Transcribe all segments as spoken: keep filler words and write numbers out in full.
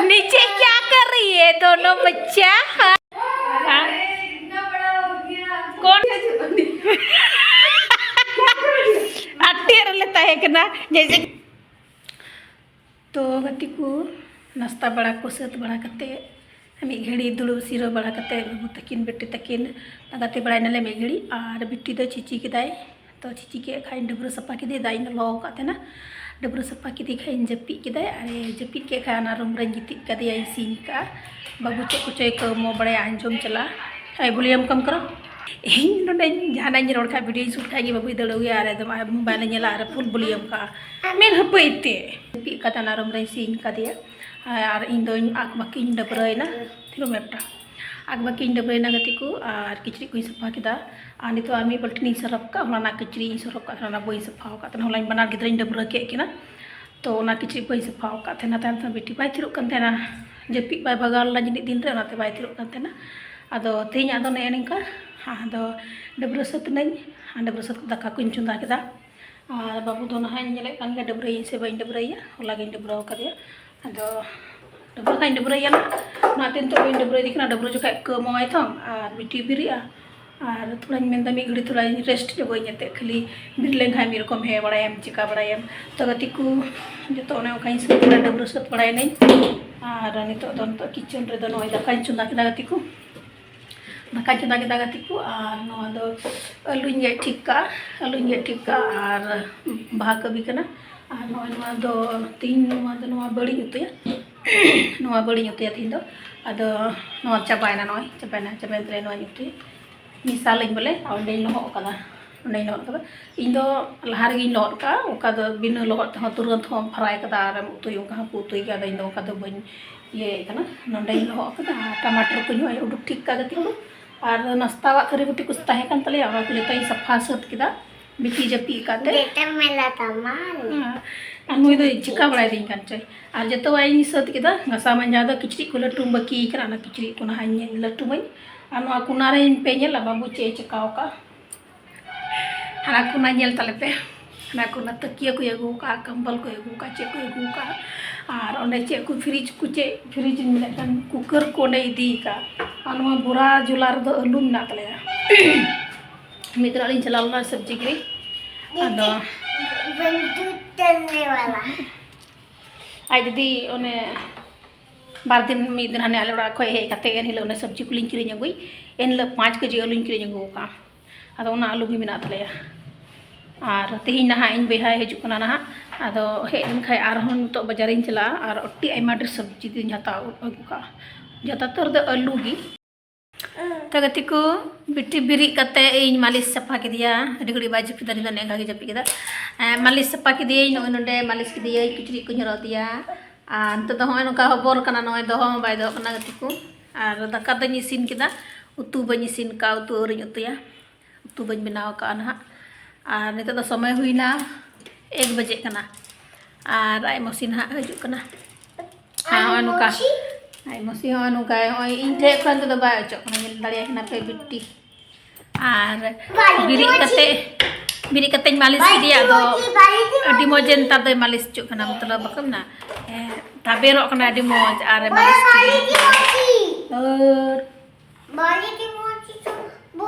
नीचे क्या कर रही है दोनों बच्चा? हाँ? कौन? ᱟᱴᱮᱫ ᱨᱮᱞᱮ ᱛᱟᱦᱮᱸ ᱠᱟᱱᱟ, ᱡᱮᱭᱥᱮ᱾ ᱛᱚ ᱜᱟᱛᱮ ᱠᱚ, ᱱᱟᱥᱛᱟ ᱵᱟᱲᱟ ᱠᱚ ᱥᱟᱹᱛ ᱵᱟᱲᱟ ᱠᱟᱛᱮ, ᱢᱤᱫ ᱜᱷᱟᱹᱲᱤ ᱫᱩᱲᱩᱵ ᱥᱤᱨᱟᱹ ᱵᱟᱲᱟ ᱠᱟᱛᱮ, ᱵᱟᱹᱵᱩ ᱛᱟᱹᱠᱤᱱ, ᱵᱤᱴᱤ ᱛᱟᱹᱠᱤᱱ ᱜᱟᱛᱮ ᱵᱟᱲᱟᱭ ᱱᱟᱞᱮ ᱢᱤᱫ ᱜᱷᱟᱹᱲᱤ᱾ ᱟᱨ ᱵᱤᱴᱤ ᱫᱚ ᱪᱤᱪᱤ ᱠᱮᱫᱟᱭ᱾ ᱛᱚ ᱪᱤᱪᱤ ᱠᱮᱫ ᱠᱷᱟᱡ ᱤᱧ ᱰᱟᱹᱵᱽᱨᱟᱹ ᱥᱟᱯᱷᱟ ᱠᱮᱫᱮ, ᱫᱟᱜ ᱤᱧ ᱞᱚᱞᱚ ᱟᱠᱟᱫ ᱛᱟᱦᱮᱱᱟ᱾ ᱰᱟᱹᱵᱽᱨᱟᱹ ᱥᱟᱯᱷᱟ ᱠᱮᱫᱮ ᱠᱷᱟᱡ ᱤᱧ ᱡᱟᱹᱯᱤᱫ ᱠᱮᱫᱟᱭ᱾ ᱟᱨ ᱡᱟᱹᱯᱤᱫ ᱠᱮᱫ ᱠᱷᱟᱡ ᱚᱱᱟ ᱨᱩᱢ ᱨᱮᱧ ᱜᱤᱛᱤᱡ ᱠᱟᱫᱮᱭᱟ, ᱤᱧ ᱥᱤᱧ ᱠᱟᱜᱼᱟ᱾ ᱵᱟᱹᱵᱩ ᱪᱮᱫ ᱠᱚᱪᱚᱭ ᱠᱟᱹᱣᱢᱟᱹᱣ ᱵᱟᱲᱟᱭᱟ, ᱟᱸᱡᱚᱢ ᱪᱟᱞᱟᱜᱼᱟ᱾ ᱦᱮᱸ, ᱵᱩᱞᱤᱭᱟᱢ ᱠᱟᱢ ᱠᱟᱱᱟ᱾ ᱤᱧ ᱱᱚᱰᱮᱧ ᱡᱟᱦᱟᱱᱟᱜ ᱤᱧ ᱨᱚᱲ ᱠᱷᱟᱡ, ᱵᱷᱤᱰᱤᱭᱳᱧ ᱥᱩᱴ ᱠᱷᱟᱡ ᱜᱮ ᱵᱟᱹᱵᱩᱭ ᱫᱟᱹᱲᱟᱹᱣ ᱜᱮᱭᱟ᱾ ᱟᱨ ᱮᱠᱫᱚᱢ ᱟᱡ ᱢᱳᱵᱟᱭᱤᱞᱮ ᱧᱮᱞᱟ ᱟᱨ ᱯᱷᱩᱞ ᱵᱩᱞᱤᱭᱟᱢ ᱠᱟᱜᱼᱟ᱾ ᱢᱮᱫ ᱦᱟᱹᱯᱟᱹᱭ ᱛᱮ ᱡᱟᱹᱯᱤᱫ ᱠᱟᱛᱮ ᱚᱱᱟ ᱨᱩᱢ ᱨᱮᱧ ᱥᱤᱧ ᱠᱟᱫᱮᱭᱟ᱾ ᱟᱨ ᱤᱧ ᱫᱚᱧ ᱟᱠ ᱵᱟᱹᱠᱤᱧ ᱰᱟᱹᱵᱽᱨᱟᱹᱭᱮᱱᱟ᱾ ᱛᱤᱨᱩ ᱢᱮᱯᱴᱟ ᱟᱠ ᱵᱟᱹᱠᱤᱧ ᱰᱟᱹᱵᱽᱨᱟᱹᱭᱮᱱᱟ ᱜᱟᱛᱮ ᱠᱚ, ᱟᱨ ᱠᱤᱪᱨᱤᱡ ᱠᱚᱧ ᱥᱟᱯᱷᱟ ᱠᱮᱫᱟ᱾ ᱟᱨ ᱱᱤᱛᱚᱜ ᱟᱨ ᱢᱤᱫ ᱵᱟᱹᱞᱴᱤᱱᱤᱧ ᱥᱟᱨᱟᱯ ᱠᱟᱜᱼᱟ, ᱦᱚᱞᱟᱱᱟᱜ ᱠᱤᱪᱨᱤᱡ ᱤᱧ ᱥᱟᱨᱟᱯ ᱠᱟᱜ ᱛᱟᱦᱮᱱᱟ, ᱦᱚᱞᱟᱧ ᱵᱟᱱᱟᱨ ᱜᱤᱫᱽᱨᱟᱹᱧ ᱰᱟᱹᱵᱽᱨᱟᱹ ᱠᱮᱫ ᱠᱤᱱᱟ᱾ ᱛᱚ ᱚᱱᱟ ᱠᱤᱪᱨᱤᱡ ᱵᱟᱹᱧ ᱥᱟᱯᱷᱟ ᱟᱠᱟᱫ ᱛᱟᱦᱮᱱᱟ, ᱛᱟᱭᱚᱢ ᱛᱮ ᱵᱤᱴᱤ ᱵᱟᱭ ᱛᱷᱤᱨᱚᱜ ᱠᱟᱱ ᱛᱟᱦᱮᱱᱟ, ᱡᱟᱹᱯᱤᱫ ᱵᱟᱭ ᱵᱷᱟᱜᱟᱣ ᱞᱮᱱᱟ ᱡᱟᱹᱱᱤᱡ ᱫᱤᱱ ᱨᱮ, ᱚᱱᱟᱛᱮ ᱵᱟᱭ ᱛᱷᱤᱨᱚᱜ ᱠᱟᱱ ᱛᱟᱦᱮᱱᱟ᱾ ᱟᱫᱚ ᱛᱮᱦᱮᱧ ᱟᱫᱚ ᱱᱮᱜᱼᱮ ᱱᱤᱝᱠᱟ, ᱟᱫᱚ ᱰᱟᱹᱵᱽᱨᱟᱹ ᱥᱟᱹᱛ ᱱᱟᱹᱧ, ᱟᱨ ᱰᱟᱹᱵᱽᱨᱟᱹ ᱥᱟᱹᱛ ᱠᱟᱛᱮ ᱫᱟᱠᱟ ᱠᱚᱧ ᱪᱚᱸᱫᱟ ᱠᱮᱫᱟ᱾ ᱟᱨ ᱵᱟᱹᱵᱩ ᱫᱚ ᱱᱟᱦᱟᱜ ᱤᱧ ᱧᱮᱞᱮᱫ ᱠᱟᱱ ᱜᱮᱭᱟ, ᱰᱟᱹᱵᱽᱨᱟᱹᱭᱟᱹᱧ ᱥᱮ ᱵᱟᱹᱧ ᱰᱟᱹᱵᱽᱨᱟᱹᱭᱮᱭᱟ, ᱦᱚᱞᱟ ᱜᱤᱧ ᱰᱟᱹᱵᱽᱨᱟᱹ ᱟᱠᱟᱫᱮᱭᱟ᱾ ᱟᱫᱚ ᱰᱟᱹᱵᱽᱨᱟᱹ ᱠᱷᱟᱡ ᱤᱧ ᱰᱟᱹᱵᱽᱨᱟᱹᱭᱮᱭᱟ ᱱᱟᱦᱟᱜ, ᱚᱱᱟᱛᱮ ᱱᱤᱛᱚᱜ ᱵᱟᱹᱧ ᱰᱟᱹᱵᱽᱨᱟᱹᱭᱮᱫᱮ ᱠᱟᱱᱟ᱾ ᱰᱟᱹᱵᱽᱨᱟᱹ ᱡᱚᱠᱷᱟᱡ ᱠᱟᱹᱢᱟᱹᱣᱟᱭ ᱛᱚ, ᱟᱨ ᱵᱤᱴᱤ ᱵᱮᱨᱮᱫᱼᱟ, ᱟᱨ ᱛᱷᱚᱲᱟᱧ ᱢᱮᱱᱫᱟ ᱢᱤᱫ ᱜᱷᱟᱹᱲᱤ ᱛᱷᱚᱲᱟᱧ ᱨᱮᱥᱴ ᱧᱚᱜᱚᱜ ᱟᱹᱧ, ᱮᱱᱛᱮᱫ ᱠᱷᱟᱹᱞᱤ ᱵᱮᱨᱮᱫ ᱞᱮᱱᱠᱷᱟᱱ ᱢᱤᱫ ᱨᱚᱠᱚᱢ ᱦᱮᱸ ᱵᱟᱲᱟᱭᱟᱢ, ᱪᱤᱠᱟ ᱵᱟᱲᱟᱭᱟᱢ᱾ ᱛᱚ ᱜᱟᱛᱮ ᱠᱚ ᱡᱚᱛᱚ ᱚᱱᱮ ᱚᱱᱠᱟᱧ ᱥᱟᱹᱛ ᱵᱟᱲᱟ, ᱰᱟᱹᱵᱽᱨᱟᱹ ᱥᱟᱹᱛ ᱵᱟᱲᱟᱭᱮᱱᱟᱹᱧ᱾ ᱟᱨ ᱱᱤᱛᱚᱜ ᱫᱚ, ᱱᱤᱛᱚᱜ ᱠᱤᱪᱮᱱ ᱨᱮᱫᱚ ᱱᱚᱜᱼᱚᱭ ᱫᱟᱠᱟᱧ ᱪᱚᱸᱫᱟ ᱠᱮᱫᱟ ᱜᱟᱛᱮ ᱠᱚ, ᱫᱟᱠᱟᱧ ᱪᱚᱸᱫᱟ ᱠᱮᱫᱟ ᱜᱟᱛᱮ ᱠᱚ᱾ ᱟᱨ ᱱᱚᱣᱟ ᱫᱚ ᱟᱹᱞᱩᱧ ᱜᱮᱫ ᱴᱷᱤᱠ ᱠᱟᱜᱼᱟ, ᱟᱹᱞᱩᱧ ᱜᱮᱫ ᱴᱷᱤᱠ ᱠᱟᱜᱼᱟ ᱟᱨ ᱵᱟᱦᱟ ᱠᱟᱹᱵᱤ ᱠᱟᱱᱟ᱾ ᱟᱨ ᱱᱚᱜᱼᱚᱭ ᱱᱚᱣᱟ ᱫᱚ ᱛᱤᱦᱤᱧ, ᱱᱚᱣᱟ ᱫᱚ, ᱱᱚᱣᱟ ᱵᱟᱹᱲᱤᱧ ᱩᱛᱩᱭᱟ᱾ ᱱᱚᱣᱟ ᱵᱟᱹᱲᱤᱧ ᱩᱛᱩᱭᱟ ᱛᱤᱦᱤᱧ ᱫᱚ᱾ ᱟᱫᱚ ᱱᱚᱣᱟ ᱪᱟᱵᱟᱭᱮᱱᱟ, ᱱᱚᱜᱼᱚᱭ ᱪᱟᱵᱟᱭᱮᱱᱟ, ᱪᱟᱵᱟᱭᱮᱱ ᱛᱟᱞᱮᱭᱟ ᱱᱚᱣᱟᱧ ᱩᱛᱩᱭᱟ᱾ ᱢᱮᱥᱟᱞᱟᱹᱧ ᱵᱚᱞᱮ, ᱚᱸᱰᱮᱧ ᱞᱚᱦᱚᱫ ᱠᱟᱫᱟ, ᱚᱸᱰᱮᱧ ᱞᱚᱦᱚᱫ ᱠᱟᱫᱟ᱾ ᱤᱧ ᱫᱚ ᱞᱟᱦᱟ ᱨᱮᱜᱮᱧ ᱞᱚᱦᱚᱫ ᱠᱟᱜᱼᱟ, ᱚᱠᱟ ᱫᱚ ᱵᱤᱱᱟᱹ ᱞᱚᱦᱚᱫ ᱛᱮᱦᱚᱸ ᱛᱩᱨᱟᱹᱱᱛ ᱦᱚᱸ ᱯᱷᱨᱟᱭ ᱠᱟᱫᱟ ᱟᱨᱮᱢ ᱩᱛᱩᱭᱟ, ᱚᱱᱠᱟ ᱦᱚᱸᱠᱚ ᱩᱛᱩᱭ ᱜᱮᱭᱟ᱾ ᱟᱫᱚ ᱤᱧ ᱫᱚ ᱚᱱᱠᱟ ᱫᱚ ᱵᱟᱹᱧ ᱤᱭᱟᱹᱭᱮᱫ ᱠᱟᱱᱟ᱾ ᱱᱚᱸᱰᱮᱧ ᱞᱚᱦᱚᱫ ᱠᱟᱫᱟ ᱟᱨ ᱴᱟᱢᱟᱴᱟᱨ ᱠᱚᱧ ᱦᱚᱸ ᱩᱰᱩᱠ ᱴᱷᱤᱠ ᱠᱟᱜ ᱜᱟᱛᱮ ᱠᱚ᱾ ᱟᱨ ᱱᱟᱥᱛᱟᱣᱟᱜ ᱛᱷᱟᱹᱨᱤ ᱵᱟᱹᱴᱤ ᱠᱚ ᱛᱟᱦᱮᱸ ᱠᱟᱱ ᱛᱟᱞᱮᱭᱟ, ᱚᱱᱟ ᱠᱚ ᱡᱚᱛᱚᱧ ᱥᱟᱯᱷᱟ ᱥᱟᱹᱛ ᱠᱮᱫᱟ᱾ ᱵᱤᱴᱤ ᱡᱟᱹᱯᱤᱫ ᱟᱠᱟᱫ ᱛᱮ᱾ ᱵᱮᱴᱟ ᱢᱮᱞᱟ ᱛᱟᱢᱟ᱾ ᱦᱮᱸ᱾ ᱟᱨ ᱱᱩᱭ ᱫᱚ ᱪᱤᱠᱟ ᱵᱟᱲᱟᱭ ᱫᱤᱧ ᱠᱟᱱ ᱪᱚᱭ᱾ ᱟᱨ ᱡᱚᱛᱚᱣᱟᱜ ᱤᱧ ᱥᱟᱹᱛ ᱠᱮᱫᱟ, ᱜᱷᱟᱥᱟᱣ ᱢᱟᱸᱡᱟᱣ ᱫᱚ, ᱠᱤᱪᱨᱤᱡ ᱠᱚ ᱞᱟᱹᱴᱩᱢ ᱵᱟᱹᱠᱤ ᱠᱟᱱᱟ, ᱚᱱᱟ ᱠᱤᱪᱨᱤᱡ ᱠᱚ ᱱᱟᱦᱟᱜ ᱤᱧ ᱞᱟᱹᱴᱩᱢᱟᱹᱧ᱾ ᱟᱨ ᱱᱚᱣᱟ ᱠᱚᱱᱟ ᱨᱮᱧ ᱯᱮ ᱧᱮᱞᱟ ᱵᱟᱹᱵᱩ ᱪᱮᱫ ᱮ ᱪᱤᱠᱟᱣ ᱠᱟᱜᱼᱟ᱾ ᱦᱟᱱᱟ ᱠᱚᱱᱟ ᱧᱮᱞ ᱛᱟᱞᱮ ᱯᱮ᱾ ᱚᱱᱟ ᱠᱚ, ᱚᱱᱟ ᱛᱟᱹᱠᱤᱭᱟᱹ ᱠᱚ ᱟᱹᱜᱩ ᱟᱠᱟᱫᱼᱟ, ᱠᱚᱢᱵᱚᱞ ᱠᱚ ᱟᱹᱜᱩ ᱟᱠᱟᱫᱼᱟ, ᱪᱮᱫ ᱠᱚ ᱟᱹᱜᱩ ᱟᱠᱟᱫᱼᱟ, ᱟᱨ ᱚᱸᱰᱮ ᱪᱮᱫ ᱠᱚ ᱯᱷᱨᱤᱡᱽ ᱠᱚ, ᱪᱮᱫ ᱯᱷᱨᱤᱡᱽ ᱤᱧ ᱢᱮᱱᱮᱫ ᱠᱟᱱ, ᱠᱩᱠᱟᱨ ᱠᱚ ᱚᱸᱰᱮ ᱤᱫᱤ ᱟᱠᱟᱫᱼᱟ᱾ ᱟᱨ ᱱᱚᱣᱟ ᱵᱚᱨᱟ ᱡᱷᱚᱞᱟ ᱨᱮᱫᱚ ᱟᱹᱞᱩ ᱢᱮᱱᱟᱜ ᱛᱟᱞᱮᱭᱟ᱾ ᱢᱤᱫ ᱫᱤᱱ ᱟᱹᱞᱤᱧ ᱪᱟᱞᱟᱣ ᱞᱮᱱᱟ ᱥᱚᱵᱽᱡᱤ ᱠᱤᱨᱤᱧ, ᱟᱫᱚ ᱵᱚᱱᱫᱩᱠ ᱪᱟᱞᱱᱮ ᱣᱟᱞᱟ᱾ ᱟᱡ ᱫᱤᱫᱤ ᱚᱱᱮ ᱵᱟᱨ ᱫᱤᱱ, ᱢᱤᱫ ᱫᱤᱱ ᱦᱟᱱᱮ ᱟᱞᱮ ᱚᱲᱟᱜ ᱠᱷᱚᱱ ᱦᱮᱡ ᱠᱟᱛᱮ ᱮᱱ ᱦᱤᱞᱳᱜ ᱚᱱᱮ ᱥᱚᱵᱽᱡᱤ ᱠᱚᱞᱤᱧ ᱠᱤᱨᱤᱧ ᱟᱹᱜᱩᱭ, ᱮᱱ ᱦᱤᱞᱳᱜ ᱯᱟᱸᱪ ᱠᱮᱡᱤ ᱟᱹᱞᱩᱧ ᱠᱤᱨᱤᱧ ᱟᱹᱜᱩ ᱟᱠᱟᱫᱼᱟ᱾ ᱟᱫᱚ ᱚᱱᱟ ᱟᱹᱞᱩ ᱜᱮ ᱢᱮᱱᱟᱜ ᱛᱟᱞᱮᱭᱟ᱾ ᱟᱨ ᱛᱮᱦᱮᱧ ᱱᱟᱦᱟᱜ ᱤᱧ ᱵᱚᱭᱦᱟᱭ ᱦᱤᱡᱩᱜ ᱠᱟᱱᱟ ᱱᱟᱦᱟᱜ, ᱟᱫᱚ ᱦᱮᱡ ᱞᱮᱱᱠᱷᱟᱱ ᱟᱨᱦᱚᱸ ᱱᱤᱛᱚᱜ ᱵᱟᱡᱟᱨᱤᱧ ᱪᱟᱞᱟᱜᱼᱟ ᱟᱨ ᱟᱹᱰᱤ ᱟᱭᱢᱟ ᱰᱷᱮᱨ ᱥᱚᱵᱽᱡᱤ ᱫᱚᱧ ᱦᱟᱛᱟᱣ ᱟᱹᱜᱩ ᱠᱟᱜᱼᱟ᱾ ᱡᱚᱛᱚ ᱩᱛᱟᱹᱨ ᱫᱚ ᱟᱹᱞᱩ ᱜᱮ᱾ ᱛᱚ ᱜᱟᱛᱮ ᱠᱚ, ᱵᱤᱴᱤ ᱵᱮᱨᱮᱫ ᱠᱟᱛᱮ ᱤᱧ ᱢᱟᱹᱞᱤᱥ ᱥᱟᱯᱷᱟ ᱠᱮᱫᱮᱭᱟ᱾ ᱟᱹᱰᱤ ᱜᱷᱟᱹᱲᱤᱡ ᱵᱟᱭ ᱡᱟᱹᱯᱤᱫᱟ, ᱱᱤᱛ ᱫᱚ ᱱᱮᱝᱠᱟ ᱜᱮ ᱡᱟᱹᱯᱤᱫ ᱠᱮᱫᱟ᱾ ᱮᱸ, ᱢᱟᱹᱞᱤᱥ ᱥᱟᱯᱷᱟ ᱠᱮᱫᱮᱭᱟᱹᱧ, ᱱᱚᱜᱼᱚᱭ ᱱᱚᱰᱮ ᱢᱟᱹᱞᱤᱥ ᱠᱮᱫᱮᱭᱟᱹᱧ, ᱠᱤᱪᱨᱤᱡ ᱠᱚᱧ ᱦᱚᱨᱚᱜ ᱟᱫᱮᱭᱟ᱾ ᱟᱨ ᱱᱤᱛᱚᱜ ᱫᱚ ᱦᱚᱸᱜᱼᱚᱭ ᱱᱚᱝᱠᱟ ᱦᱚᱵᱚᱨ ᱠᱟᱱᱟ, ᱱᱚᱜᱼᱚᱭ ᱫᱚᱦᱚ ᱦᱚᱸ ᱵᱟᱭ ᱫᱚᱦᱚ ᱠᱟᱱᱟ ᱜᱟᱛᱮ ᱠᱚ᱾ ᱟᱨ ᱫᱟᱠᱟ ᱫᱚᱧ ᱤᱥᱤᱱ ᱠᱮᱫᱟ, ᱩᱛᱩ ᱵᱟᱹᱧ ᱤᱥᱤᱱ ᱠᱟᱜᱼᱟ, ᱩᱛᱩ ᱟᱹᱣᱨᱤᱧ ᱩᱛᱩᱭᱟ, ᱩᱛᱩ ᱵᱟᱹᱧ ᱵᱮᱱᱟᱣ ᱠᱟᱜᱼᱟ ᱱᱟᱦᱟᱜ᱾ ᱟᱨ ᱱᱤᱛᱚᱜ ᱫᱚ ᱥᱚᱢᱚᱭ ᱦᱩᱭᱱᱟ, ᱮᱠ ᱵᱟᱡᱮᱜ ᱠᱟᱱᱟ᱾ ᱟᱨ ᱟᱡ ᱢᱚᱥᱤ ᱱᱟᱦᱟᱜ ᱦᱤᱡᱩᱜ ᱠᱟᱱᱟ᱾ ᱦᱮᱸ, ᱱᱚᱜᱼᱚᱭ ᱱᱚᱝᱠᱟ᱾ ᱟᱡ ᱢᱚᱥᱤ ᱦᱚᱸ ᱱᱚᱝᱠᱟ, ᱱᱚᱜᱼᱚᱭ ᱤᱧ ᱴᱷᱮᱡ ᱠᱷᱚᱱ ᱛᱮᱫᱚ ᱵᱟᱭ ᱚᱪᱚᱜ ᱠᱟᱱᱟ, ᱧᱮᱞ ᱫᱟᱲᱮᱭᱟᱭ ᱠᱟᱱᱟ ᱯᱮ ᱵᱤᱴᱤ᱾ ᱟᱨ ᱵᱮᱨᱮᱫ ᱠᱟᱛᱮ, ᱵᱮᱨᱮᱫ ᱠᱟᱛᱮᱧ ᱢᱟᱹᱞᱤᱥ ᱠᱮᱫᱮᱭᱟ, ᱟᱫᱚ ᱟᱹᱰᱤ ᱢᱚᱡᱽ ᱱᱮᱛᱟᱨ ᱫᱚᱭ ᱢᱟᱹᱞᱤᱥ ᱦᱚᱪᱚᱜ ᱠᱟᱱᱟ, ᱢᱚᱛᱞᱚᱵ ᱵᱟᱠᱚ ᱢᱮᱱᱟ, ᱮ, ᱛᱟᱵᱮᱨᱚᱜ ᱠᱟᱱᱟ ᱟᱹᱰᱤ ᱢᱚᱡᱽ, ᱟᱨ ᱢᱟᱹᱞᱤᱥ ᱠᱮᱫᱮᱭᱟ᱾ ᱟᱨ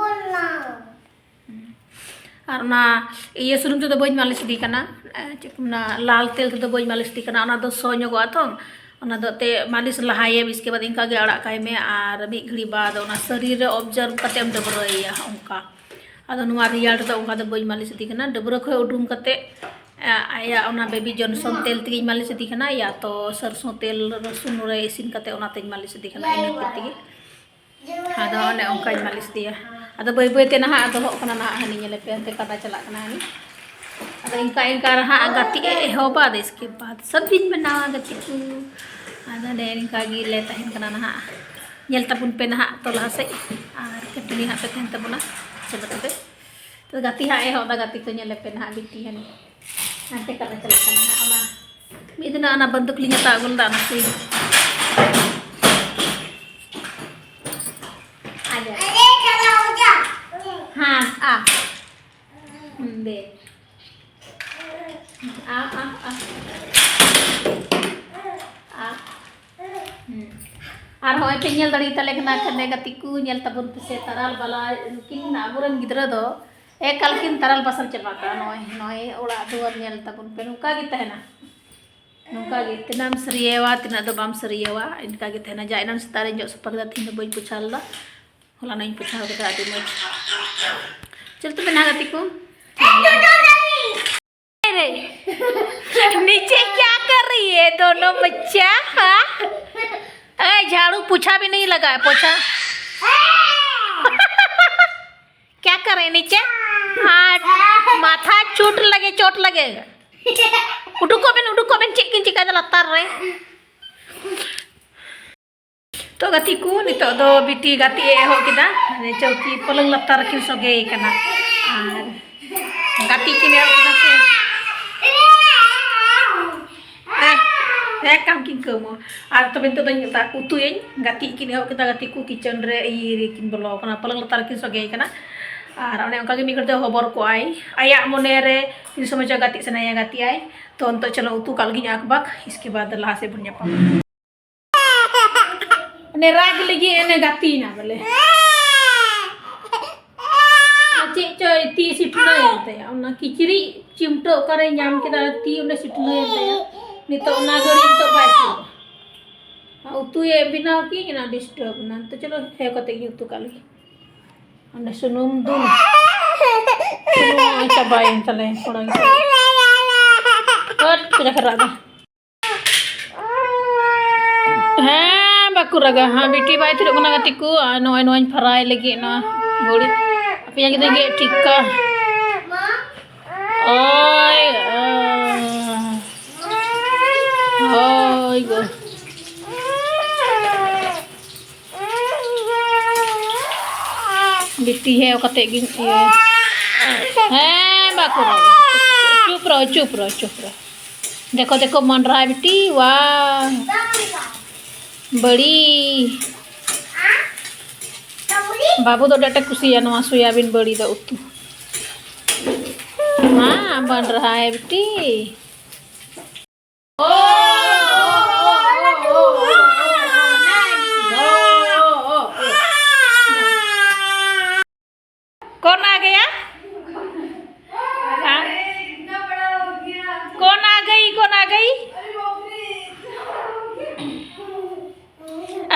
ᱟᱨ ᱚᱱᱟ ᱤᱭᱟᱹ ᱥᱩᱱᱩᱢ ᱛᱮᱫᱚ ᱵᱟᱹᱧ ᱢᱟᱹᱞᱤᱥ ᱤᱫᱤ ᱠᱟᱱᱟ, ᱮ, ᱪᱮᱫ ᱠᱚ ᱢᱮᱱᱟ, ᱞᱟᱞ ᱛᱮᱞ ᱛᱮᱫᱚ ᱵᱟᱹᱧ ᱢᱟᱹᱞᱤᱥ ᱤᱫᱤ ᱠᱟᱱᱟ, ᱚᱱᱟ ᱫᱚ ᱥᱚ ᱧᱚᱜᱚᱜᱼᱟ ᱛᱚ᱾ ᱚᱱᱟ ᱫᱚ ᱮᱱᱛᱮᱫ ᱢᱟᱹᱞᱤᱥ ᱞᱟᱦᱟᱭᱮᱢ, ᱤᱥᱠᱮ ᱵᱟᱫᱽ ᱤᱱᱠᱟ ᱜᱮ ᱟᱲᱟᱜ ᱠᱟᱭ ᱢᱮ, ᱟᱨ ᱢᱤᱫ ᱜᱷᱟᱹᱲᱤ ᱵᱟᱫᱽ ᱚᱱᱟ ᱥᱟᱹᱨᱤ ᱨᱮ ᱚᱵᱡᱟᱨᱵᱷ ᱠᱟᱛᱮ ᱮᱢ ᱰᱟᱹᱵᱽᱨᱟᱹᱭᱮᱭᱟ ᱚᱱᱠᱟ᱾ ᱟᱫᱚ ᱱᱚᱣᱟ ᱨᱮᱭᱟᱲ ᱨᱮᱫᱚ ᱚᱱᱠᱟ ᱫᱚ ᱵᱟᱹᱧ ᱢᱟᱹᱞᱤᱥ ᱤᱫᱤ ᱠᱟᱱᱟ, ᱰᱟᱹᱵᱽᱨᱟᱹ ᱠᱷᱚᱱ ᱩᱰᱩᱝ ᱠᱟᱛᱮ, ᱮ, ᱟᱭᱟᱜ ᱚᱱᱟ ᱵᱮᱵᱤ ᱡᱚᱱᱥᱚᱱ ᱛᱮᱞ ᱛᱮᱜᱮᱧ ᱢᱟᱹᱞᱤᱥ ᱤᱫᱤ ᱠᱟᱱᱟ, ᱭᱟ ᱛᱚ ᱥᱟᱨᱥᱚ ᱛᱮᱞ ᱨᱟᱹᱥᱩᱱ ᱨᱮ ᱤᱥᱤᱱ ᱠᱟᱛᱮ ᱚᱱᱟᱛᱮᱧ ᱢᱟᱹᱞᱤᱥ ᱤᱫᱤ ᱠᱟᱱᱟ, ᱤᱱᱟᱹ ᱠᱚ ᱛᱮᱜᱮ᱾ ᱟᱫᱚ ᱚᱱᱮ ᱚᱱᱠᱟᱧ ᱢᱟᱹᱞᱤᱥ ᱤᱫᱤᱭᱟ᱾ ᱟᱫᱚ ᱵᱟᱹᱭ ᱵᱟᱹᱭ ᱛᱮ ᱱᱟᱦᱟᱜ ᱫᱚᱦᱚᱜ ᱠᱟᱱᱟ ᱱᱟᱦᱟᱜ, ᱦᱟᱹᱱᱤ ᱧᱮᱞᱮ ᱯᱮ, ᱦᱟᱱᱛᱮ ᱠᱟᱰᱟ ᱪᱟᱞᱟᱜ ᱠᱟᱱᱟ ᱦᱟᱹᱱᱤ᱾ ᱟᱫᱚ ᱤᱱᱠᱟ ᱤᱱᱠᱟ ᱨᱮ ᱦᱟᱸᱜ ᱜᱟᱛᱮᱜ ᱮ ᱮᱦᱚᱵᱟ, ᱟᱫᱚ ᱤᱥᱠᱮ ᱵᱟᱫᱽ ᱥᱟᱵᱽᱡᱤᱧ ᱵᱮᱱᱟᱣᱟ ᱜᱟᱛᱮ ᱠᱚ᱾ ᱟᱫᱚ ᱱᱮ ᱱᱤᱝᱠᱟ ᱜᱮᱞᱮ ᱛᱟᱦᱮᱱ ᱠᱟᱱᱟ ᱱᱟᱦᱟᱜ, ᱧᱮᱞ ᱛᱟᱵᱚᱱ ᱯᱮ ᱱᱟᱦᱟᱜ ᱛᱚ ᱞᱟᱦᱟ ᱥᱮᱫ, ᱟᱨ ᱠᱟᱹᱴᱤᱡ ᱦᱟᱸᱜ ᱯᱮ ᱛᱟᱦᱮᱱ ᱛᱟᱵᱚᱱᱟ᱾ ᱪᱚᱞᱚ ᱛᱚᱵᱮ, ᱛᱚ ᱜᱟᱛᱮ ᱦᱟᱸᱜ ᱮᱦᱚᱵ ᱫᱟ, ᱜᱟᱛᱮ ᱠᱚ ᱧᱮᱞᱮ ᱯᱮ ᱱᱟᱦᱟᱜ ᱵᱤᱴᱤ ᱦᱟᱹᱱᱤ ᱦᱟᱱᱛᱮ ᱠᱟᱰᱟ ᱪᱟᱞᱟᱜ ᱠᱟᱱᱟ ᱦᱟᱸᱜ᱾ ᱚᱱᱟ ᱢᱤᱫ ᱫᱤᱱ ᱚᱱᱟ ᱵᱟᱱᱫᱩᱠ ᱞᱤᱧ ᱦᱟᱛᱟᱣ ᱟᱹᱜᱩ ᱞᱮᱫᱟ, ᱚᱱᱟ ᱥᱩᱭ᱾ ᱟᱡᱟ᱾ ᱦᱮᱸ, ᱟ᱾ ᱦᱩᱸ, ᱫᱮ᱾ ᱟᱨ ᱦᱚᱸᱜᱼᱚᱭ ᱯᱮ ᱧᱮᱞ ᱫᱟᱲᱮᱭᱟᱛᱟᱞᱮ ᱠᱟᱱᱟ ᱠᱷᱟᱱ ᱜᱟᱛᱮ ᱠᱚ, ᱧᱮᱞ ᱛᱟᱵᱚᱱ ᱯᱮᱥᱮ ᱛᱟᱨᱟᱞ ᱵᱟᱞᱟ, ᱱᱩᱠᱤᱱ ᱟᱵᱚᱨᱮᱱ ᱜᱤᱫᱽᱨᱟᱹ ᱫᱚ ᱮᱠᱟᱞ ᱠᱤᱱ ᱛᱟᱨᱟᱞ ᱵᱟᱥᱟᱞ ᱪᱟᱵᱟ ᱠᱟᱜᱼᱟ᱾ ᱱᱚᱜᱼᱚᱭ, ᱱᱚᱜᱼᱚᱭ ᱚᱲᱟᱜ ᱫᱩᱣᱟᱹᱨ ᱧᱮᱞ ᱛᱟᱵᱚᱱ ᱯᱮ, ᱱᱚᱝᱠᱟ ᱜᱮ ᱛᱟᱦᱮᱱᱟ᱾ ᱱᱚᱝᱠᱟ ᱜᱮ ᱛᱤᱱᱟᱹᱜ ᱮᱢ ᱥᱟᱹᱨᱭᱟᱹᱣᱟ, ᱛᱤᱱᱟᱹᱜ ᱫᱚ ᱵᱟᱢ ᱥᱟᱹᱨᱭᱟᱹᱣᱟ, ᱤᱱᱠᱟ ᱜᱮ ᱛᱟᱦᱮᱱᱟ᱾ ᱡᱟ ᱮᱱᱟᱝ ᱥᱮᱛᱟᱜ ᱨᱮᱧ ᱡᱚᱜ ᱥᱟᱯᱷᱟ ᱠᱮᱫᱟ, ᱛᱮᱦᱮᱧ ᱫᱚ ᱵᱟᱹᱧ ᱯᱳᱪᱷᱟᱣ ᱞᱮᱫᱟ, ᱦᱚᱞᱟᱱᱚᱜ ᱤᱧ ᱯᱳᱪᱷᱟᱣ ᱠᱮᱫᱟ, ᱟᱹᱰᱤ ᱢᱚᱡᱽ᱾ ᱪᱚᱞ ᱛᱚᱵᱮ ᱱᱟ ᱜᱟᱛᱮ ᱠᱚ, नीचे क्या कर रही है दोनों बच्चा? हाँ, ए, झाड़ू पोछा भी नहीं लगा है, पोछा। क्या कर रहे हैं नीचे? हाँ, माथा चोट लगे, चोट लगेगा। ᱩᱰᱩᱠᱚᱜ ᱵᱮᱱ, ᱩᱰᱩᱠᱚᱜ ᱵᱮᱱ, ᱪᱮᱫ ᱠᱤᱱ ᱪᱤᱠᱟᱹᱭᱮᱫᱟ ᱞᱟᱛᱟᱨ ᱨᱮ? ᱛᱚ ᱜᱟᱛᱮ ᱠᱚ, ᱱᱤᱛᱚᱜ ᱫᱚ ᱵᱤᱴᱤ ᱜᱟᱛᱮᱜ ᱮ ᱮᱦᱚᱵ ᱠᱮᱫᱟ᱾ ᱢᱟᱱᱮ ᱪᱟᱹᱣᱠᱤ ᱯᱟᱞᱚᱝ ᱞᱟᱛᱟᱨ ᱨᱮᱠᱤᱱ ᱥᱚᱜᱮᱭ ᱠᱟᱱᱟ᱾ ᱟᱨ ᱜᱟᱛᱮᱜ ᱠᱤᱱ ᱮᱦᱚᱵ ᱠᱮᱫᱟ ᱥᱮ᱾ ᱦᱮᱸ, ᱦᱮᱸ, ᱠᱟᱢ ᱠᱤᱱ ᱠᱟᱹᱢᱟ᱾ ᱟᱨ ᱛᱚᱵᱮ ᱱᱤᱛᱚᱜ ᱫᱚᱧ ᱢᱮᱛᱟ ᱩᱛᱩᱭᱟᱹᱧ᱾ ᱜᱟᱛᱮᱜ ᱠᱤᱱ ᱮᱦᱚᱵ ᱠᱮᱫᱟ, ᱜᱟᱛᱮ ᱠᱚ ᱠᱤᱪᱮᱱ ᱨᱮ ᱤᱭᱟᱹ ᱨᱮᱠᱤᱱ ᱵᱚᱞᱚ ᱠᱟᱱᱟ, ᱯᱟᱞᱚᱝ ᱞᱟᱛᱟᱨ ᱨᱮᱠᱤᱱ ᱥᱚᱜᱮᱭ ᱠᱟᱱᱟ᱾ ᱟᱨ ᱚᱱᱮ ᱚᱱᱠᱟ ᱜᱮ ᱢᱤᱫ ᱜᱷᱟᱹᱲᱤᱡ ᱫᱚ ᱦᱚᱵᱚᱨ ᱠᱚᱜᱼᱟᱭ᱾ ᱟᱭᱟᱜ ᱢᱚᱱᱮ ᱨᱮ ᱛᱤᱱ ᱥᱚᱢᱚᱭ ᱪᱚ ᱜᱟᱛᱮᱜ ᱥᱟᱱᱟᱭᱟ, ᱜᱟᱛᱮᱜ ᱟᱭ᱾ ᱛᱚ ᱱᱤᱛᱚᱜ ᱪᱚᱞᱚ ᱩᱛᱩ ᱠᱟᱜ ᱞᱮᱜᱤᱧ ᱟᱠ ᱵᱟᱠ, ᱤᱥᱠᱮ ᱵᱟᱫ ᱞᱟᱦᱟ ᱥᱮᱫ ᱵᱚᱱ ᱧᱟᱯᱟᱢᱟ᱾ ᱚᱱᱮ ᱨᱟᱜᱽ ᱞᱟᱹᱜᱤᱫ ᱮᱱᱮ ᱜᱟᱛᱮᱭᱮᱱᱟ ᱵᱚᱞᱮ᱾ ᱟᱨ ᱪᱮᱫ ᱪᱚᱭ ᱛᱤ ᱥᱤᱴᱞᱟᱹᱭᱮᱱ ᱛᱟᱭᱟ, ᱚᱱᱟ ᱠᱤᱪᱨᱤᱡ ᱪᱤᱢᱴᱟᱹ ᱚᱠᱟᱨᱮᱭ ᱧᱟᱢ ᱠᱮᱫᱟ, ᱛᱤ ᱚᱸᱰᱮ ᱥᱤᱴᱞᱟᱹᱭᱮᱱ ᱛᱟᱭᱟ᱾ ᱱᱤᱛᱚᱜ ᱚᱱᱟ ᱜᱷᱟᱹᱲᱤᱡ ᱱᱤᱛᱚᱜ ᱵᱟᱭ ᱪᱮᱫ᱾ ᱟᱨ ᱩᱛᱩᱭᱮ ᱵᱮᱱᱟᱣ ᱠᱤᱧ, ᱚᱱᱟ ᱰᱤᱥᱴᱟᱨᱵ ᱮᱱᱟ᱾ ᱱᱤᱛᱚᱜ ᱪᱚᱞᱚ ᱦᱮᱸ ᱠᱟᱛᱮ ᱜᱤᱧ ᱩᱛᱩ ᱠᱟᱜ ᱞᱮᱜᱮ᱾ ᱚᱸᱰᱮ ᱥᱩᱱᱩᱢ ᱫᱩᱞ᱾ ᱥᱩᱱᱩᱢ ᱱᱚᱜᱼᱚᱭ ᱪᱟᱵᱟᱭᱮᱱ ᱛᱟᱞᱮ ᱠᱚᱲᱟ ᱜᱤᱫᱽᱨᱟᱹ᱾ ᱦᱟᱹᱴ, ᱪᱮᱫ ᱞᱮᱠᱟ ᱨᱟᱜ ᱫᱟ᱾ ᱦᱮᱸ, ᱵᱟᱠᱚ ᱨᱟᱜᱟ᱾ ᱦᱮᱸ, ᱵᱤᱴᱤ ᱵᱟᱭ ᱛᱷᱤᱨᱚᱜ ᱠᱟᱱᱟ ᱜᱟᱛᱮ ᱠᱚ᱾ ᱟᱨ ᱱᱚᱜᱼᱚᱭ ᱱᱚᱣᱟᱧ ᱯᱷᱟᱨᱟᱭ ᱞᱟᱹᱜᱤᱫ ᱱᱚᱣᱟ ᱵᱟᱹᱲᱤᱡ᱾ ᱟᱯᱮᱭᱟᱜ ᱜᱤᱫᱽᱨᱟᱹ ᱜᱮ ᱴᱷᱤᱠᱟ᱾ ᱳᱭ, ᱳᱭ᱾ ᱳᱭ ᱜᱳ᱾ ᱵᱤᱴᱤ ᱦᱮᱣ ᱠᱟᱛᱮ ᱜᱤᱧ ᱤᱭᱟᱹ᱾ ᱦᱮᱸ, ᱵᱟᱠᱚ ᱨᱚᱲᱟ᱾ ᱪᱩᱯ ᱨᱚ, ᱪᱩᱯ ᱨᱚ, ᱪᱩᱯ ᱨᱚ᱾ ᱫᱮᱠᱷᱚ, ᱫᱮᱠᱷᱚ, ᱵᱚᱱ ᱨᱟᱦᱟ ᱦᱮ ᱵᱤᱴᱤ, ᱣᱟᱦ᱾ ᱵᱟᱹᱲᱤ᱾ ᱵᱟᱹᱵᱩ ᱫᱚ ᱟᱹᱰᱤ ᱟᱸᱴᱮ ᱠᱩᱥᱤᱭᱟᱜᱼᱟ ᱱᱚᱣᱟ ᱥᱚᱭᱟᱵᱤᱱ ᱵᱟᱹᱲᱤ ᱫᱚ ᱩᱛᱩ᱾ ᱦᱮᱸ, ᱵᱚᱱ ᱨᱟᱦᱟ ᱦᱮ ᱵᱤᱴᱤ᱾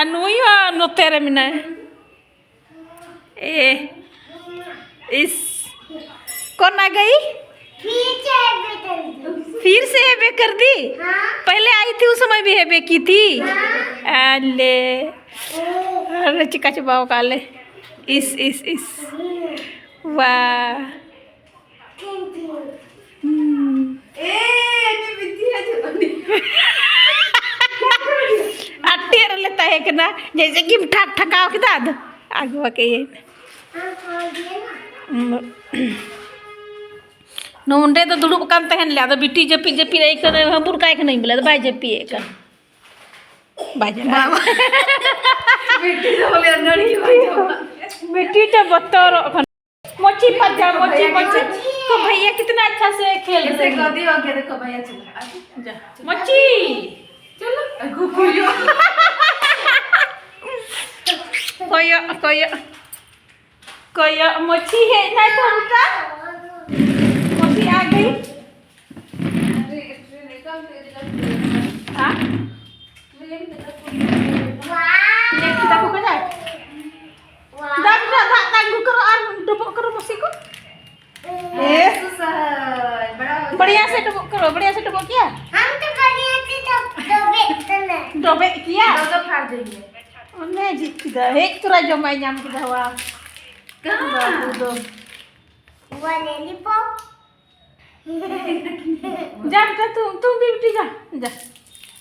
ᱱᱩᱭ ᱦᱚᱸ ᱱᱚᱛᱮ ᱨᱮ ᱢᱮᱱᱟᱭ᱾ ए, इस, कौन आ गई? फिर से हैप्पी कर दी। फिर से हैप्पी कर दी? हाँ। पहले आई थी, उस समय भी हैप्पी की थी। हाँ। अले। अरे, चिका चुबाओ काले। इस, इस, इस। वाह। हम्म। ए, ये विद्या जो बनी। ᱟᱴᱮᱫ ᱨᱮᱞᱮ ᱛᱟᱦᱮᱸ ᱠᱟᱱᱟ, ᱡᱮᱭᱥᱮ ᱠᱤᱢ ᱴᱷᱟᱠ ᱴᱷᱟᱠᱟᱣ ᱠᱮᱫᱟ, ᱟᱫᱚ ᱟᱹᱜᱩ ᱟᱠᱟᱫ ᱟᱹᱧ᱾ ᱱᱚᱰᱮ ᱫᱚ ᱫᱩᱲᱩᱵ ᱟᱠᱟᱱ ᱛᱟᱦᱮᱱ ᱞᱮ, ᱟᱫᱚ ᱵᱤᱴᱤ ᱡᱟᱹᱯᱤᱫ ᱡᱟᱹᱯᱤᱫ ᱟᱹᱭᱠᱟᱹᱣ ᱫᱟᱭ, ᱦᱟᱹᱵᱩᱨ ᱠᱟᱭ ᱠᱟᱹᱱᱟᱹᱧ ᱵᱚᱞᱮ, ᱟᱫᱚ ᱵᱟᱭ ᱡᱟᱹᱯᱤᱫ ᱮᱫ ᱠᱟᱱ᱾ ᱵᱟᱭ ᱡᱟᱹᱯᱤᱫ᱾ ᱵᱤᱴᱤ ᱫᱚ ᱵᱚᱞᱮ ᱟᱹᱱᱟᱹᱲᱤ ᱵᱟᱭ ᱡᱚᱢᱟ᱾ ᱵᱤᱴᱤ ᱫᱚ ᱵᱚᱛᱚᱨᱚᱜ ᱠᱟᱱᱟ᱾ मोची पर जा, मोची, मोची। तो भैया कितना अच्छा से खेल ऐसे रहे हैं। कर दियो, आगे देखो भैया चला। जा, मोची। चलो। कोयो, कोयो। कोयो, मोची है ना तो उल्टा। मोची आ गई। हाँ? ये किताब को जाए। ᱫᱟᱜ, ᱫᱟᱜ, ᱫᱟᱜ, ᱫᱟᱜ ᱟᱹᱜᱩ ᱠᱚᱨᱚ ᱟᱨ ᱰᱚᱵᱚᱜ ᱠᱚᱨᱚ ᱢᱟᱹᱥᱤ ᱠᱚ᱾ ए, सुसर, बड़ा हो बढ़िया जाएगा। से डुबो करो, बढ़िया से डुबो किया? हम तो बढ़िया से डब-, डुबे थे ना। डुबे किया? दो दो फाड़ देंगे। मैं जीत किया, एक तुरा जो मैं नाम किया हुआ। कहाँ? बाबू दो। वो लॉलीपॉप। जा बेटा, तू, तू भी बेटी जा, जा।